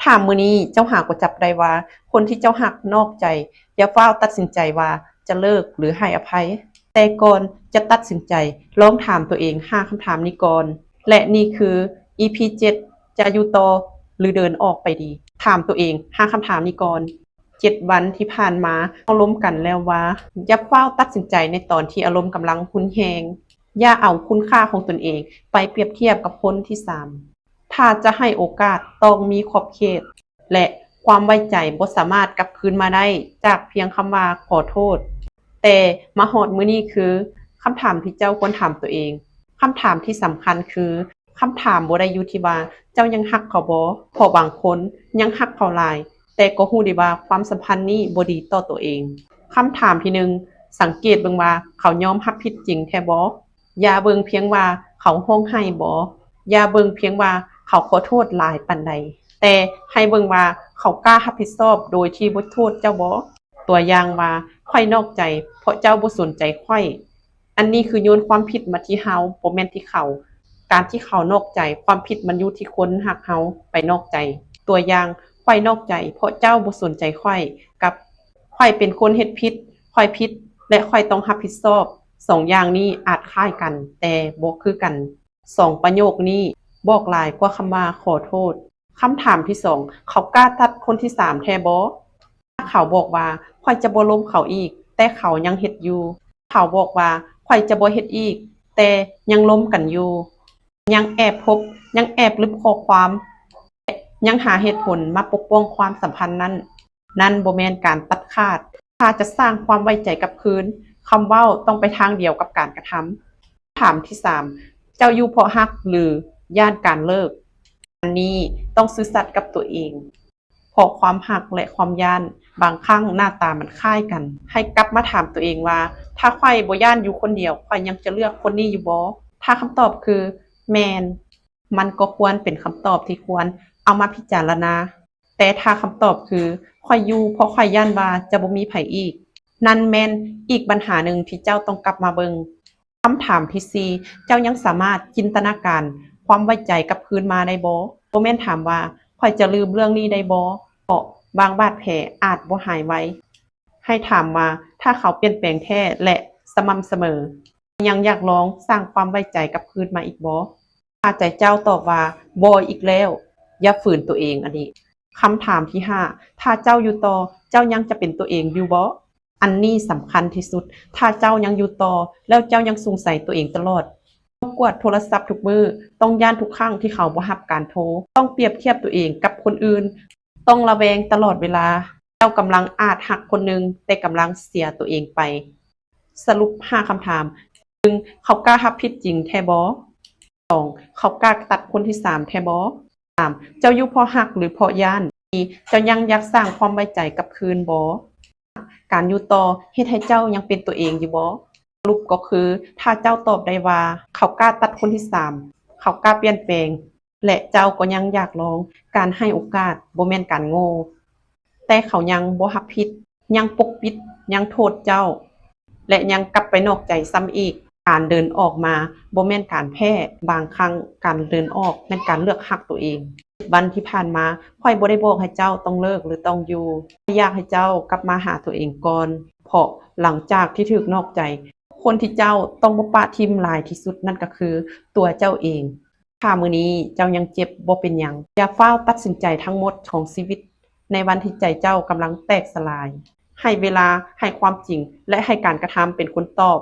ຖາມມື້ນີ້ເຈົ້າຫາກໍຈັບໄດ້ວ່າ ຄົນທີ່ເຈົ້າຮັກນອກໃຈ. ຢ່າຟ້າວຕັດສິນໃຈວ່າຈະເລີກ ຫຼື ໃຫ້ອະໄພ. ແຕ່ກ່ອນຈະຕັດສິນໃຈ, ລອງຖາມຕົວເອງຫ້າຄຳຖາມນີ້ກ່ອນ. ແລະ ນີ້ຄື ອີພີ ເຈັດ ຈະຢູ່ຕໍ່ ຫຼື ເດີນອອກໄປດີ. ຖາມຕົວເອງຫ້າຄຳຖາມນີ້ກ່ອນ. ເຈັດວັນທີ່ຜ່ານມາ ເຮົາລົມກັນແລ້ວວ່າ ຢ່າຟ້າວຕັດສິນໃຈໃນຕອນທີ່ອາລົມກຳລັງຮຸນແຮງ. ຢ່າເອົາຄຸນຄ່າຂອງຕົນເອງໄປປຽບທຽບກັບຄົນທີສາມ. ຖ້າຈະໃຫ້ໂອກາດ, ຕ້ອງມີຂອບເຂດ ແລະ ຄວາມໄວ້ໃຈບໍ່ສາມາດກັບຄືນມາໄດ້ຈາກພຽງຄຳວ່າຂໍໂທດ. ແຕ່ມາຮອດມື້ນີ້ຄື ຄຳຖາມທີ່ເຈົ້າຄວນຖາມຕົວເອງ. ຄຳຖາມທີ່ສຳຄັນຄື ຄຳຖາມບໍ່ໄດ້ຢູ່ທີ່ວ່າເຈົ້າຍັງຮັກເຂົາບໍ່, ເພາະບາງຄົນຍັງຮັກເຂົາຫຼາຍ ແຕ່ກໍຮູ້ດີວ່າຄວາມສຳພັນນີ້ບໍ່ດີຕໍ່ຕົວເອງ. ຄຳຖາມທີໜຶ່ງ, ສັງເກດເບິ່ງວ່າເຂົາຍອມຮັບຜິດຈິງແທ້ບໍ່? ຢ່າເບິ່ງພຽງວ່າເຂົາຮ້ອງໄຫ້ບໍ່, ຢ່າເບິ່ງພຽງວ່າເຂົາຂໍໂທດຫຼາຍປານໃດ, ແຕ່ໃຫ້ເບິ່ງວ່າເຂົາກ້າຮັບຜິດຊອບໂດຍທີ່ບໍ່ໂທດເຈົ້າບໍ່? ຕົວຢ່າງວ່າ, ຂ້ອຍນອກໃຈເພາະເຈົ້າບໍ່ສົນໃຈຂ້ອຍ. ອັນນີ້ຄືໂຍນຄວາມຜິດມາທີ່ເຮົາ, ບໍ່ແມ່ນທີ່ເຂົາ. ການທີ່ເຂົານອກໃຈ, ຄວາມຜິດມັນຢູ່ທີ່ຄົນຮັກເຮົາໄປນອກໃຈ. ຕົວຢ່າງ, ຂ້ອຍນອກໃຈເພາະເຈົ້າບໍ່ສົນໃຈຂ້ອຍ, ກັບ ຂ້ອຍເປັນຄົນເຮັດຜິດ, ຂ້ອຍຜິດ ແລະ ຂ້ອຍຕ້ອງຮັບຜິດຊອບ. ສອງຢ່າງນີ້ອາດຄ້າຍກັນ, ແຕ່ບໍ່ຄືກັນ. ສອງປະໂຫຍກນີ້ບອກຫຼາຍກວ່າຄຳວ່າຂໍໂທດ. ຄຳຖາມທີສອງ, ເຂົາກ້າຕັດຄົນທີສາມແທ້ບໍ່? ຖ້າເຂົາບອກວ່າ ຂ້ອຍຈະບໍ່ລົມເຂົາອີກ, ແຕ່ເຂົາຍັງເຮັດຢູ່. ເຂົາບອກວ່າ ຂ້ອຍຈະບໍ່ເຮັດອີກ, ແຕ່ຍັງລົມກັນຢູ່. ຍັງແອບພົບ, ຍັງແອບລຶບຂໍ້ຄວາມ, ແລະ ຍັງຫາເຫດຜົນມາປົກປ້ອງຄວາມສຳພັນນັ້ນ. ນັ້ນບໍ່ແມ່ນການຕັດຂາດ. ຖ້າຈະສ້າງຄວາມໄວ້ໃຈກັບຄືນ, ຄຳເວົ້າຕ້ອງໄປທາງດຽວກັບການກະທຳ. ຖາມທີສາມ, ເຈົ້າຢູ່ເພາະຮັກ ຫຼື ຢ້ານການເລີກ? ອັນນີ້ຕ້ອງຊື່ສັດກັບຕົວເອງ, ເພາະຄວາມຮັກ ແລະ ຄວາມຢ້ານ ບາງຄັ້ງໜ້າຕາມັນຄ້າຍກັນ. ໃຫ້ກັບມາຖາມຕົວເອງວ່າ ຖ້າຂ້ອຍບໍ່ຢ້ານຢູ່ຄົນດຽວ, ຂ້ອຍຍັງຈະເລືອກຄົນນີ້ຢູ່ບໍ່? ຖ້າຄຳຕອບຄື ແມ່ນ, ມັນກໍຄວນເປັນຄຳຕອບທີ່ຄວນເອົາມາພິຈາລະນາ. ແຕ່ຖ້າຄຳຕອບຄື ຂ້ອຍຢູ່ເພາະຂ້ອຍຢ້ານວ່າຈະບໍ່ມີໃຜອີກ, ນັ້ນແມ່ນອີກບັນຫາໜຶ່ງທີ່ເຈົ້າຕ້ອງກັບມາເບິ່ງ. ຄຳຖາມທີສີ່, ເຈົ້າຍັງສາມາດຈິນຕະນາການຄວາມໄວ້ໃຈກັບຄືນມາໄດ້ບໍ່? ບໍ່ແມ່ນຖາມວ່າ ຂ້ອຍຈະລືມເລື່ອງນີ້ໄດ້ບໍ່? ເພາະບາງບາດແຜອາດບໍ່ຫາຍໄວ. ໃຫ້ຖາມວ່າ ຖ້າເຂົາປ່ຽນແປງແທ້ ແລະ ສະໝ່ຳສະເໝີ, ຍັງຢາກລອງສ້າງຄວາມໄວ້ໃຈກັບຄືນມາອີກບໍ່? ຖ້າໃຈເຈົ້າຕອບວ່າ ບໍ່ອີກແລ້ວ, ຢ່າຝືນຕົວເອງ. ອັນນີ້ ຄຳຖາມທີຫ້າ, ຖ້າເຈົ້າຢູ່ຕໍ່, ເຈົ້າຍັງຈະເປັນຕົວເອງຢູ່ບໍ່? ອັນນີ້ສຳຄັນທີ່ສຸດ. ຖ້າເຈົ້າຍັງຢູ່ຕໍ່ ແລ້ວເຈົ້າຍັງສົງໄສຕົວເອງຕະຫຼອດ, ຕ້ອງກວດໂທລະສັບທຸກມື້, ຕ້ອງຢ້ານທຸກຄັ້ງທີ່ເຂົາບໍ່ຮັບການໂທ, ຕ້ອງປຽບທຽບຕົວເອງກັບຄົນອື່ນ, ຕ້ອງລະແວງຕະຫຼອດເວລາ. ເຈົ້າກຳລັງອາດຮັກຄົນໜຶ່ງ, ແຕ່ກຳລັງເສຍຕົວເອງໄປ. ສະຫຼຸບຫ້າຄຳຖາມ. ໜຶ່ງ, ເຂົາກ້າຮັບຜິດຈິງແທ້ບໍ່? ສອງ, ເຂົາກ້າຕັດຄົນທີສາມແທ້ບໍ່? ສາມ, ເຈົ້າຢູ່ເພາະຮັກ ຫຼື ເພາະຢ້ານ? ສີ່, ເຈົ້າຍັງຢາກສ້າງຄວາມໄວ້ໃຈກັບຄືນບໍ່? ການຢູ່ຕໍ່ເຮັດໃຫ້ເຈົ້າຍັງເປັນຕົວເອງຢູ່ບໍ່? ສະຫຼຸບກໍຄື ຖ້າເຈົ້າຕອບໄດ້ວ່າ ເຂົາກ້າຕັດຄົນທີສາມ, ເຂົາກ້າປ່ຽນແປງ ແລະ ເຈົ້າກໍຍັງຢາກລອງ. ການໃຫ້ໂອກາດບໍ່ແມ່ນການໂງ່, ແຕ່ເຂົາຍັງບໍ່ຮັບຜິດ, ຍັງປົກປິດ, ຍັງໂທດເຈົ້າ ແລະ ຍັງກັບໄປນອກໃຈຊ້ຳອີກ. ການເດີນອອກມາບໍ່ແມ່ນການແພ້, ບາງຄັ້ງການເດີນອອກແມ່ນການເລືອກຮັກຕົວເອງ. ເຈັດວັນທີ່ຜ່ານມາ, ຂ້ອຍບໍ່ໄດ້ບອກໃຫ້ເຈົ້າຕ້ອງເລີກ ຫຼື ຕ້ອງຢູ່. ຂ້ອຍຢາກໃຫ້ເຈົ້າກັບມາຫາຕົວເອງກ່ອນ, ເພາະຫຼັງຈາກທີ່ຖືກນອກໃຈ, ຄົນທີ່ເຈົ້າຕ້ອງບໍ່ປະຖິ້ມຫຼາຍທີ່ສຸດນັ້ນກໍຄືຕົວເຈົ້າເອງ. ຖ້າມື້ນີ້ເຈົ້າຍັງເຈັບ, ບໍ່ເປັນຫຍັງ. ຢ່າຟ້າວຕັດສິນໃຈທັງໝົດຂອງຊີວິດໃນວັນທີ່ໃຈເຈົ້າກຳລັງແຕກສະຫຼາຍ. ໃຫ້ເວລາ, ໃຫ້ຄວາມຈິງ ແລະ ໃຫ້ການກະທຳເປັນຄົນຕອບ.